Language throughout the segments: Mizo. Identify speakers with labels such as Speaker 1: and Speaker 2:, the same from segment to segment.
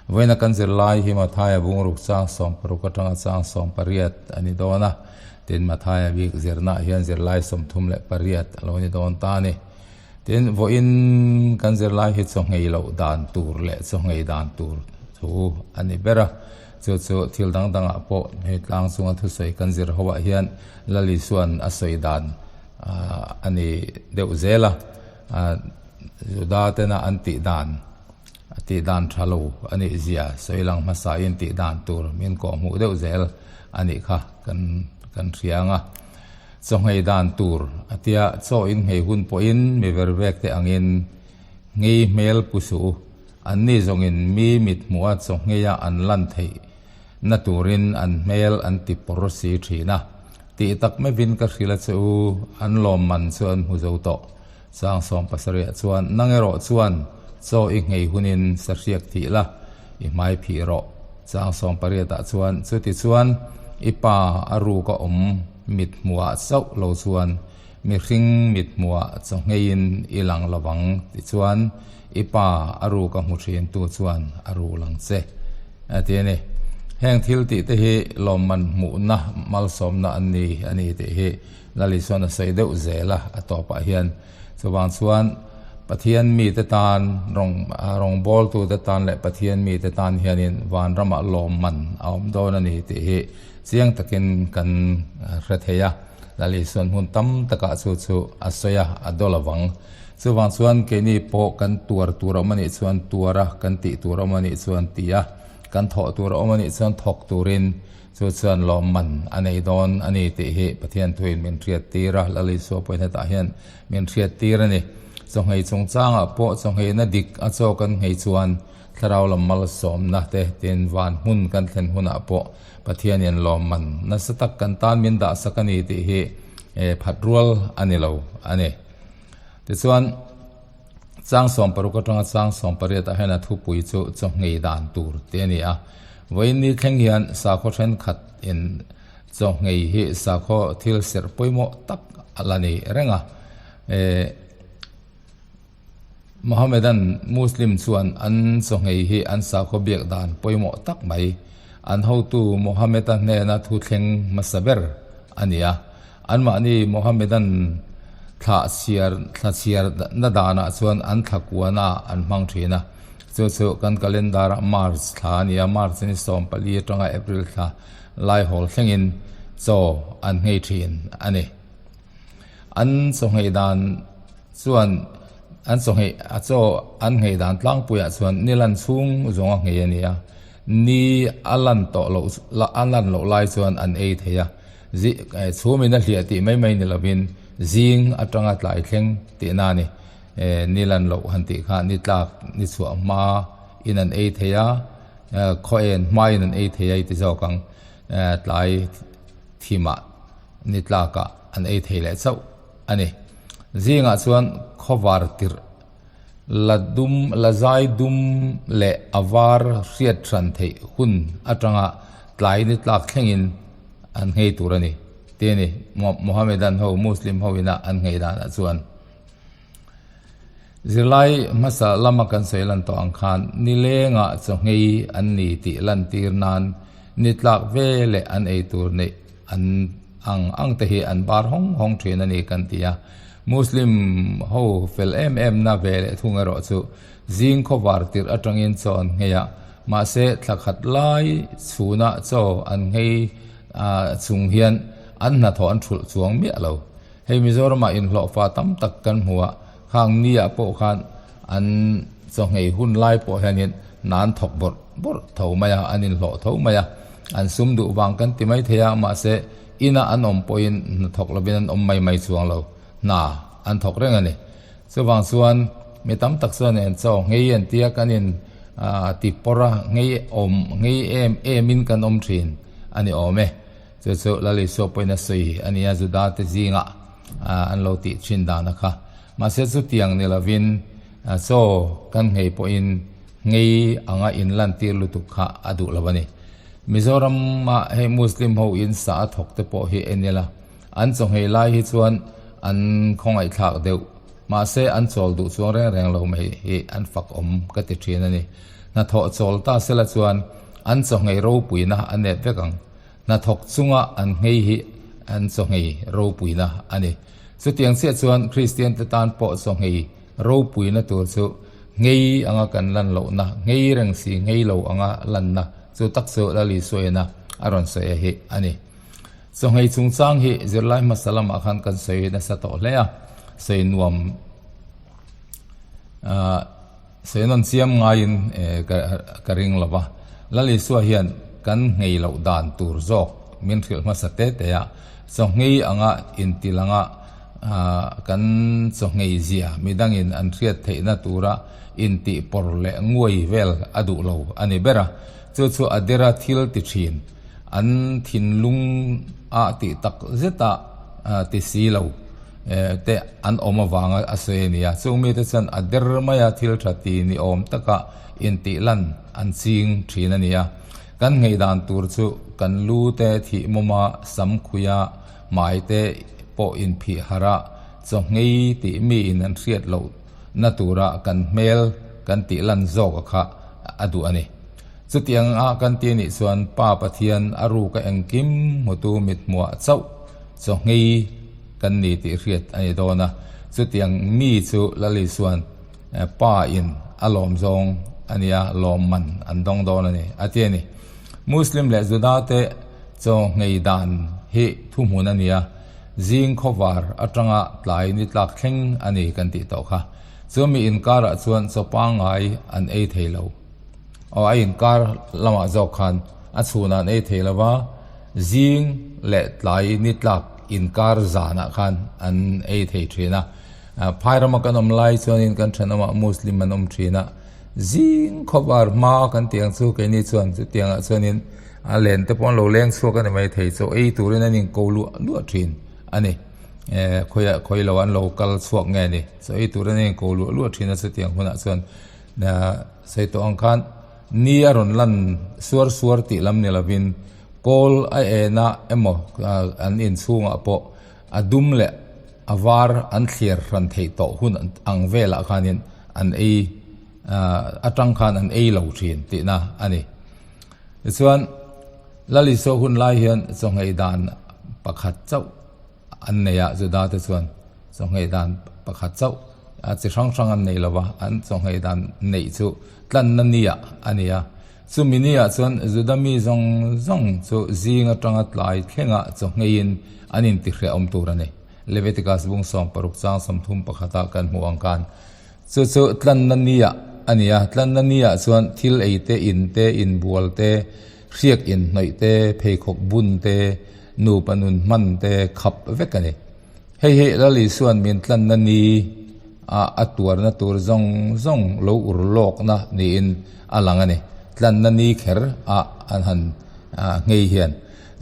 Speaker 1: Vawiina kan zirlai hi Mathaia bungruk chang 16 atanga chang 18 a ni dawn a, tin Mathaia bik zirnaah hian zirlai 38 a lo ni dawn ta a ni. Tin, vawiin kan zirlai hi chaw nghei loh dan tur leh chaw nghei dan tur thu a ni ber a, chu chu thil dang dangah pawh hei tlang chunga thusawi kan zir hoah hian Lal Isua'n a sawi dan a ni deuh zel a, Juda tena an tih dan a tih dan tha lo a nih zia sawi lang hmasain tih dan tur min kawhhmuh deuh zel a nih kha kan kan hria ang a. Chaw nghei dan tur a tia chaw in nghei hun pawhin mi ver vek te angin nghei hmel pu suh u. Anni zawngin mi mit hmuha chaw ngheia an lan theih na turin an hmel an ti pawr si thin a. Tih tak meuhin ka hrilh a che u, an lawmman chu an hmu zo tawh. Chang 70 ah chuan nang erawh chuan chaw i nghei hunin sahriak thih la, i hmai phih rawh. Chang 18 ah chuan chuti chuan i pa a ruk a awm mit hmuhah chauh lo chuan mihring mit hmuhah chaw ngheiin i lang lovang tichuan i pa a ruk a hmu thin tu chuan a ru lang che a ti a ni. Heng thil tih te hi lawmman hmuhna malsawmna an ni a ni tih hi Lal Isuan a sawi deuh zel a, a tawpah hian chuvang chuan Pathian mite tan rawng rawngbawltute tan leh Pathian mite tan hianin vanramah lawmman a awm dawn a ni tih hi chiang takin kan hre thei a. Lal Isuan hmun tam takah chu chu a sawi a, a dawl avang. Chuvang chuan keini pawh kan tuar tur a awm a nih chuan tuar a, kan tih tur a awm a nih chuan ti a, kan thawh tur a awm a nih chuan thawk turin Chu chuan lawmman a nei dawn a ni tih hi Pathian thuin min hriat tir a, Lal Isua pawhin hetah hian min hriat tir a ni. Chawngei chungchangah pawh chawngheina dik a chaw kan nghei chuan thlarau lam malsawmna te tin van hmun kan thlen hunah pawh Pathianin lawmman nasa tak kan tan min dahsak a ni tih hi phat rual a ni lo a ni. Tichuan. Chang 60 atanga chang 18 ah hian a thupui chu chawngei dan tur tih a ni a. Vawiin ni thleng hian sakhaw thenkhat in chawngei hi sakhaw thil serh pawimawh tak a la ni reng a. Mohammedan Muslim chuan an chawngei hi an sakhaw biak dan pawimawh tak mai an hotu Mohammed-a hnena thu thleng hmasa ber a ni a. Anmahni Mohammedan thla chhiar thla chhiar na danah chuan an thla kuana an hmang thin a, chu chu kan calendar ah March thla a ni a, March ni 14 atanga April thla laihawl thlengin chaw an nghei thin a ni. An chaw nghei dan chuan an chaw nghei a chaw an nghei dan tlangpuiah chuan ni lan chhung zawng a nghei a ni a, ni a lan tawh loh a lan loh lai chuan an ei thei a. Zi chhumin a hliah tih mai mai ni lovin zing atanga tlai thleng tihna a ni. Ni lan loh han tih kha ni tlak ni chhuah hma in an ei thei a, khaw en hma in an ei thei a i ti zawk ang. Tlai thimah ni tlakah an ei thei leh chauh a ni. Zingah chuan khawvar tirh la dum la zai dum leh a var hriat hran theih hun atanga tlai ni tlak thlengin an nghei tur a ni ti a ni. Mohammedan ho Muslim ho ina an nghei danah chuan zirlai hmasa lama kan sawi lan tawh ang khan nilengah chaw nghei an ni tih lantir nan ni tlak ve leh an ei tur neih an ang ang te hi an bar hawng hawng thin a ni kan ti a. Muslim ho fel em em na ve leh thung erawh chu zing khawvar tirh atangin chaw an nghei a, mahse thla khat lai chhunah chaw an nghei chung hian an hnathawh an thulh chuang miah lo. Hei Mizoramah inhlawhfa tam tak kan hmu a, khang niah pawh khan an chaw nghei hun lai pawh hianin hna an thawk bawrh bawrh tho mai a, an inhlawh tho mai a, an sum duh vang kan ti mai thei a, mahse Ina an awm pawhin hna thawk lovin an awm mai mai chuang lo, hna an thawk reng a ni. Chuvang chuan mi tam tak chuan en chaw nghei an tia kan in ti pawr a, nghei awm nghei em emin kan awm thin a ni awm e. Chu chu Lal Isua pawhin a sawi a nia Juda te zingah an lo tih thin dan a kha. Mahse chutiang ni lovin chaw kan nghei pawhin nghei anga inlantir lutuk kha a duh lo a ni. Mizoram-a hei Muslim ho in sa a thawk te pawh hi en ila, an chawnghei lai hi chuan an khawngaihthlak deuh. Mahse an chawl duh chuang reng reng lo mai hi an fak awm ka ti thin a ni. Hnathawh chawl ta sela chuan an chawnghei ropuina a nep vek ang. Hnathawk chunga an nghei hi an chawnghei ropuina a ni. Chutiang chiah chuan Kristiante tan pawh chawnghei ropuina tur chu nghei anga kan lan lohna, nghei reng si nghei lo anga lanna chu tak chu Lal Isuaina a rawn sawi a hi a ni. Chawnghei chungchang hi zirlai hmasa lamah khan kan sawi nasa tawh hle a, sawi nuam ah sawi nawn chiam ngaiin ka ring lo va. Lal Isua hian kan nghei loh dan tur zawk min hrilh hmasa te te a, chawnghei anga intil anga kan chawnghei zia midangin an hriat theihna tura intih pawr leh nguai vel a duh lo a ni ber a, chu chu a dera thil ti thin. An thinlung ah tih tak zet ah ti si lo te an awm avanga a sawi a ni a. Chung mite chuan a der maia thil tha ti ni awm taka intih lan an ching thin a ni a. Kan nghei dan tur chu kan lu te thih mawma sam khuia hmai te pawh inphih harh a, chaw nghei tih mi in an hriat loh na tura kan hmel kan tih lan zawk a kha a duh a ni. Chutiang a kan ti nih chuan Pa Pathian a ruka engkim hmutu mithmuah chauh chawnghei kan ni tih hriat a ni dawn a. Chutiang mi chu Lal Isuan Pa in a lawm zawng a nia, lawm man an dawng dawn a ni, a ti a ni. Muslim leh Juda te chawnghei dan hi thuhmun a nia, zing khawvar atanga tlai ni tlak thleng a ni kan tih tawh kha. Chu mi inkarah chuan chaw pangngai an ei thei lo. Aw a inkar lamah zawk khan a chhunah an ei thei lo va, zing leh tlai ni tlak inkar zanah khan an ei thei thin a. Phai rama kan awm lai chuanin kan thenawmah Muslim an awm thin a, zing khawvar hma kan tih ang chu keini chuan chutiangah chuanin a len te pawh an lo leng chhuak a ni mai thei chaw ei turin an inko luah luah thin a ni. Khawiah khawi lo an lo kal chhuak nge ni chaw ei turin an inko luah luah thin a chutiang hunah chuan Sawi tawh ang khan ni a rawn lan suar suar tih lam ni lovin kawl a ena emaw an inchhungah pawh a dum leh a var an thliar hran theih tawh hun ang velah khanin an ei atang khan an ei lo thin tihna a ni. Tichuan Lal Isua hun lai hian chawnghei dan pakhat chauh An nei a, Juda te chuan chawnghei dan pakhat chauh a chi hrang hrang an nei lo va, an chawnghei dan neih chu tlanna niah a ni a. Chumi niah chuan Juda mi zawng zawng chu zing atanga tlai thlengah chawngheiin an intihrehawm tur a ni. Leviticus bung 16 chang 31 ah kan hmuh ang khan chu chu tlanna niah a ni a. Tlanna niah chuan thil ei te, in te, inbual te, hriak inhnawih te, pheikhawk bun te, Nupa nun hman te khap vek a ni. Hei hi Lal Isua'n min tlanna ni a a tuarna tur zawng zawng lo ur lawkna niin a lang a ni. Tlanna ni kher a an han nghei hian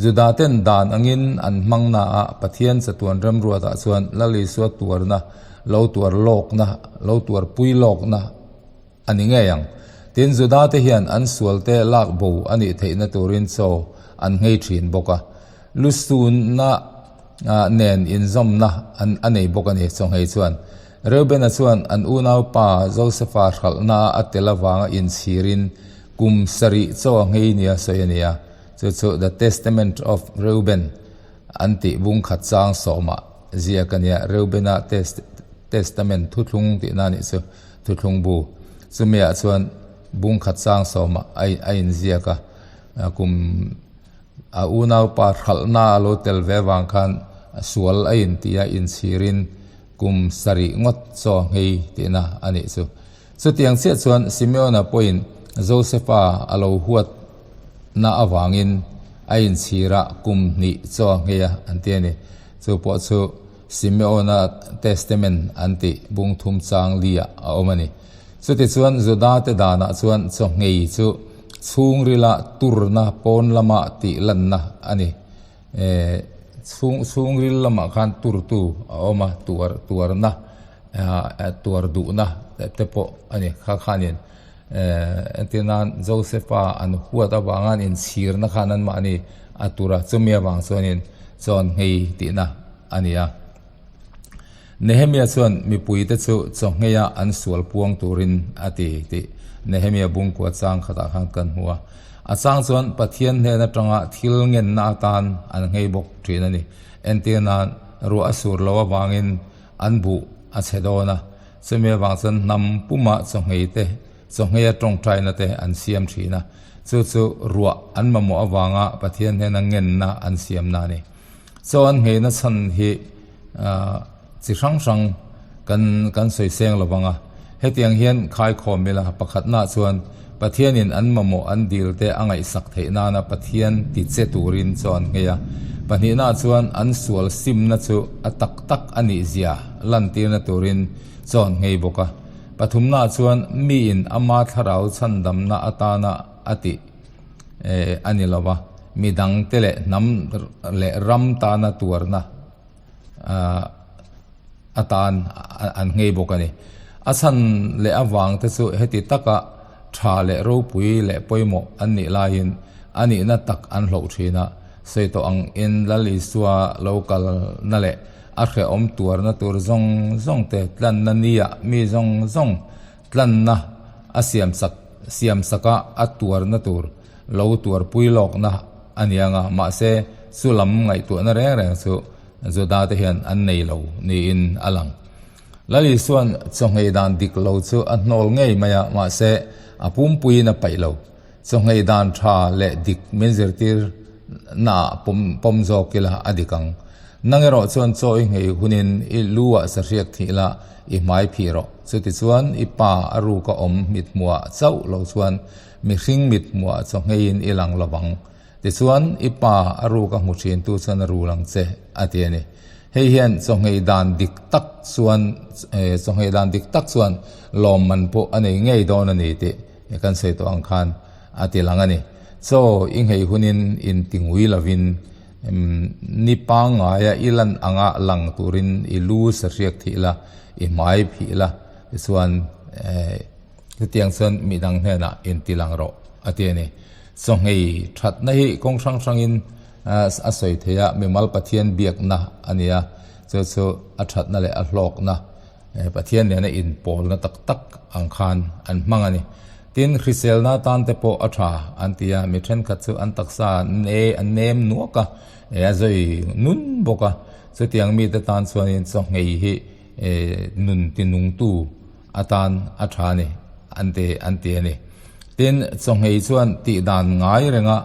Speaker 1: Juda ten dan angin an hmangna a Pathian chatuan remruatah chuan Lal Isua tuarna lo tuar lawkna lo tuarpui lawkna a ni ngei ang. Tin, Juda-te hian an sualte lak bo a nih theihna turin chaw an nghei thin bawk a. Lusunna nen inzawmna an a nei bawk a ni, chawnghei chuan. Reubena chuan an unaupa Josefa hralhna a tel avanga inchhirin kum sarih chaw a nghei nia sawi a ni a, chu chu The Testament of Reuben an tih bung khat chang sawmah ziak a nia, Reubena Testament thuthlung tihna a nih chu. Thuthlung bu chumiah chuan bung khat sang sawmah a inziak a, kum a unaupa hralhna a lo tel ve avang khan sual a inti a, inchhirin kum sarih ngawt chaw nghei tihna a nih chu. Chutiang chiah chuan Simeona pawhin Josefa a lo huatna avangin a inchhira kum hnih chaw nghei a an ti a ni. Chu pawh chu Simeona Testament an tih bung thum chang liah a awm a ni. Chutichuan Juda-te danah chuan chawnghei chu chhungrila turna pawn lama tih lanna a ni. Chhung chhungril lamah khan turtu a awm a, tuar tuarna tuar duhna te pawh a ni. Kha khanin entir nan Josefa an huat avanga an inchhirna khan anmahni a tur a, chumi avang chuanin chawnghei tihna a ni a. Nehemia chuan mipuite chu chawnghneia an sual puang turin a ti tih Nehemia bungkua chang khatah khan kan hmu a. A chang chuan Pathian hnen atanga thil ngenna atan an nghei bawk thin a ni. Entir nan ruah a sur lo avangin an buh a chhe dawn a, chumi avang chuan hnam puma chawnghei te, chawnghneia tawngtaina te an siam thin a. Chu chu ruah an mamawh avanga Pathian hnena ngenna an siamna a ni. Chaw an ngheina chhan hi chi hrang hrang kan kan sawi seng lo vang a, hetiang hian khaikhawm ila pakhatnaah chuan Pathianin an mamawh an dil te a ngaihsak theih nana Pathian ti che turin chaw an nghei a, pahnihnaah chuan an sual simna chu a tak tak a nih zia lantirna turin chaw an nghei bawk a, pathumnaah chuan miin ama thlarau chhandamna atana a tih. a ni lo va, midangte leh hnam leh ram tana tuarna atan an nghei bawk a ni. A chhan leh avangte chu heti taka tha leh ropui leh pawimawh an nih laiin a nihna tak an hloh thin a, sawi tawh ang in Lal Isua lo kalna leh a hrehawm tuarna tur zawng zawngte tlanna nia mi zawng zawng Tlanna a siamsak siamsaka a tuarna tur lo tuarpui lawkna a ni ang a, mahse chu lam ngaihtuahna reng reng chu Juda te hian an nei lo niin a lang. Lal Isua'n chawnghei dan dik lo chu a hnawl ngei mai a, mahse a pumpuiin a paih lo. Chawnghei dan tha leh dik min zirtir naah pawm pawm zawk ila a dik ang. Nang erawh chuan chaw i nghei hunin i lu ah sahriak thih la, i hmai phih rawh. Chutichuan i pa a ruk a awm mithmuhah chauh lo chuan mihring mithmuhah chaw ngheiin i lang lo vang. Tichuan i pa a ruk a hmu thintu chuan a rul ang che, a ti a ni. Hei hian chaw nghei dan dik tak chuan chaw nghei dan dik tak chuan lawmman pawh a nei ngei dawn a ni tih kan sawi tawh ang khan a ti lang a ni. Chaw i nghei hunin intingui lovin Ni pangngaia i lan anga lang turin i lu sahriak thih la, i hmai phih la, tichuan chutiang chuan midang hnenah inti lang rawh a ti a ni. Chawnghei thatna hi kawng hrang hrangin a sawi thei a, mimal Pathian biakna a ni a, chu chu a thatna leh a hlawkna Pathian nena inpawlna tak tak ang khan an hmang a ni. Tin, hriselna tan te pawh a tha an ti a, mi thenkhat chu an taksa ne an nem nuak a, a zawi nun bawk a. Chutiang mite tan chuanin chawnghei hi nun tinungtu atan a tha a ni an ti an ti a ni. Tin, chawnghei chuan tihdan ngai renga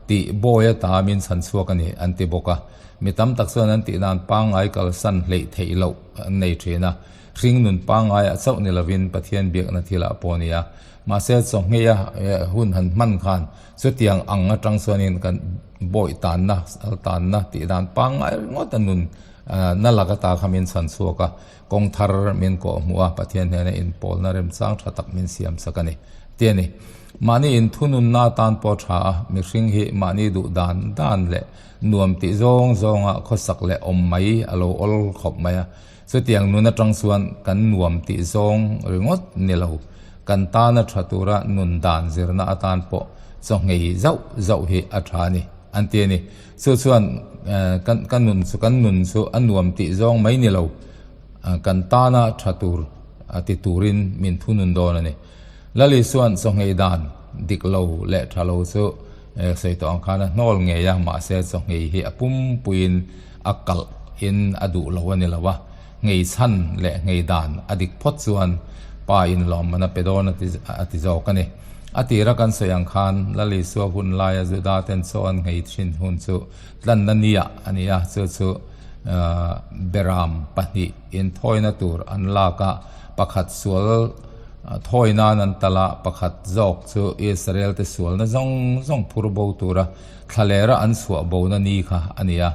Speaker 1: tih bawi ata min chhan chhuak a ni an ti bawk a. Mi tam tak chuan an tihdan pangngai kalsan hleih theih loh an nei thin a, hringnun pangngaiah chauh ni lovin Pathian biakna thilah pawh a ni a. Mahse, chawhngheia hun han hman khan chutiang ang atang chuanin kan bawi tanna, sal tanna tih dan pangngai ringawt a nun na lak ata kha min chhan chhuak a, kawng thar min kawh hmuh a, Pathian hnena inpawlna remchang tha tak min siam sak a ni, ti a ni. Mahni inthununna atan pawh tha a, mihring hi mahni duh dan dan leh Nuam tih zawng zawnga khawsak leh awm mai a lo awl khawp mai a. Chutiang nun atang chuan kan nuam tih zawng ringawt ni lo, kan tana tha tura nun dan zirna atan pawh chawnghei zauh zauh hi a tha a ni, an ti a ni. Chu chuan kan kan nun chu kan nun chu a nuam tih zawng mai ni lo, kan tana tha tur ti turin min thunun dawn a ni. Lali chuan chawnghei dan dik lo leh tha lo chu sawi tawh ang khan a hnawl ngei a, mahse chawnghei hi a pumpuiin a kalh in a duh lo a ni lo a, nghei chhan leh nghei dan a dik phawt chuan pa in lawmman a pe dawn a ti zawk a ni. A tira kan sawi ang khan Lali Isua hun laia Juda ten chaw an nghei thin hun chu tlanna nia a ni a, chu chu beram pahnih inthawina tur an lak a, pakhat sual Thawi nan an tal a, pakhat zawk chu Israel te sualna zawng zawng phur bo tura thlalera an chhuah bona ni kha a ni a.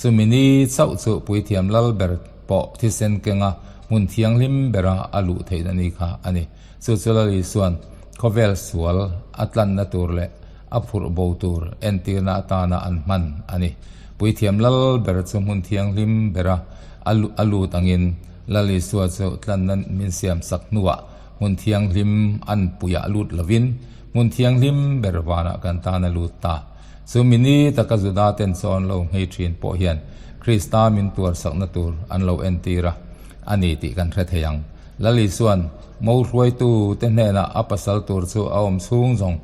Speaker 1: Chumi ni chauh chu Puithiam Lalber pawh thisen kenga hmun thianghlim bera a luh theihna ni kha a ni. Chu chu Lal Isua'n khawvel sual a tlanna tur leh a phurh bo tur entirna atana an hman a ni. Puithiam Lalber chu hmun thianghlim bera a lut angin Lal Isua chu tlanna min siam sak hnuah hmun thianghlim an puiah lut lovin hmun thianghlim ber vanah kan tan a lut ta. Chu mi ni taka Juda ten chaw an lo nghei thin pawh hian Krista min tuar sakna tur an lo entir a. a ni tih kan hre thei ang. Lal Isua'n mo hruaitute hnenah a pasal tur chu a awm chhung zawng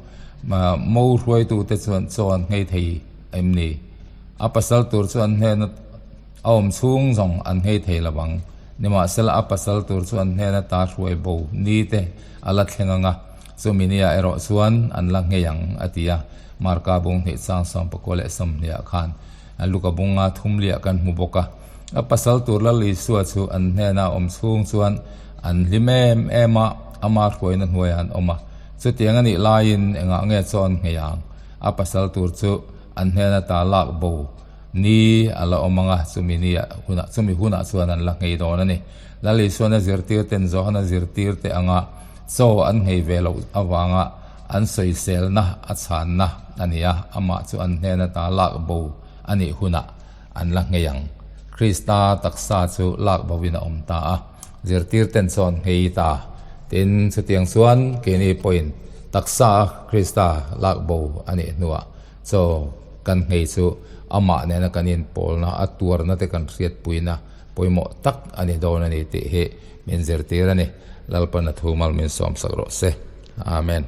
Speaker 1: mo hruaitute chuan chaw an nghei thei em ni? A pasal tur chu an hnena a awm chhung zawng an nghei thei lo ang. Nimahsela a pasal tur chu an hnena ta hruai bo ni te a la thleng ang a, chumi nia erawh chuan an la nghei ang, a ti a. Marka bung hnih chang sawmpakua leh sawmhniah khan Luka bunga thumliah kan hmu bawk a. A pasal tur Lal Isua chu an hnena awm chhung chuan an hlim em em a, ama hruaina hnuaiah an awm a. Chutiang a nih laiin engah nge chaw an nghei ang? A pasal tur chu an hnena ta lak bo ni a la awm ang a, chumi ni ah hunah chumi hunah chuan an la nghei dawn a ni. Lal Isuan a zirtir ten Johan a zirtir te anga chaw an nghei ve loh avanga an sawiselna a chhanna a ni a, amah chu an hnena ta lak bo a nih hunah an la nghei ang. Krista taksa chu lak bovin a awm ta a, zirtir ten chaw an nghei ta. Tin, chutiang chuan keini pawhin taksa a Krista lak bo a nih hnuah Chaw kan nghei chu amah nena kan inpawlna, a tuarna te kan hriatpuina pawimawh tak a ni dawn a ni tih hi min zirtir a ni. Lalpan a thu mal min sawmsak rawh se. Amen.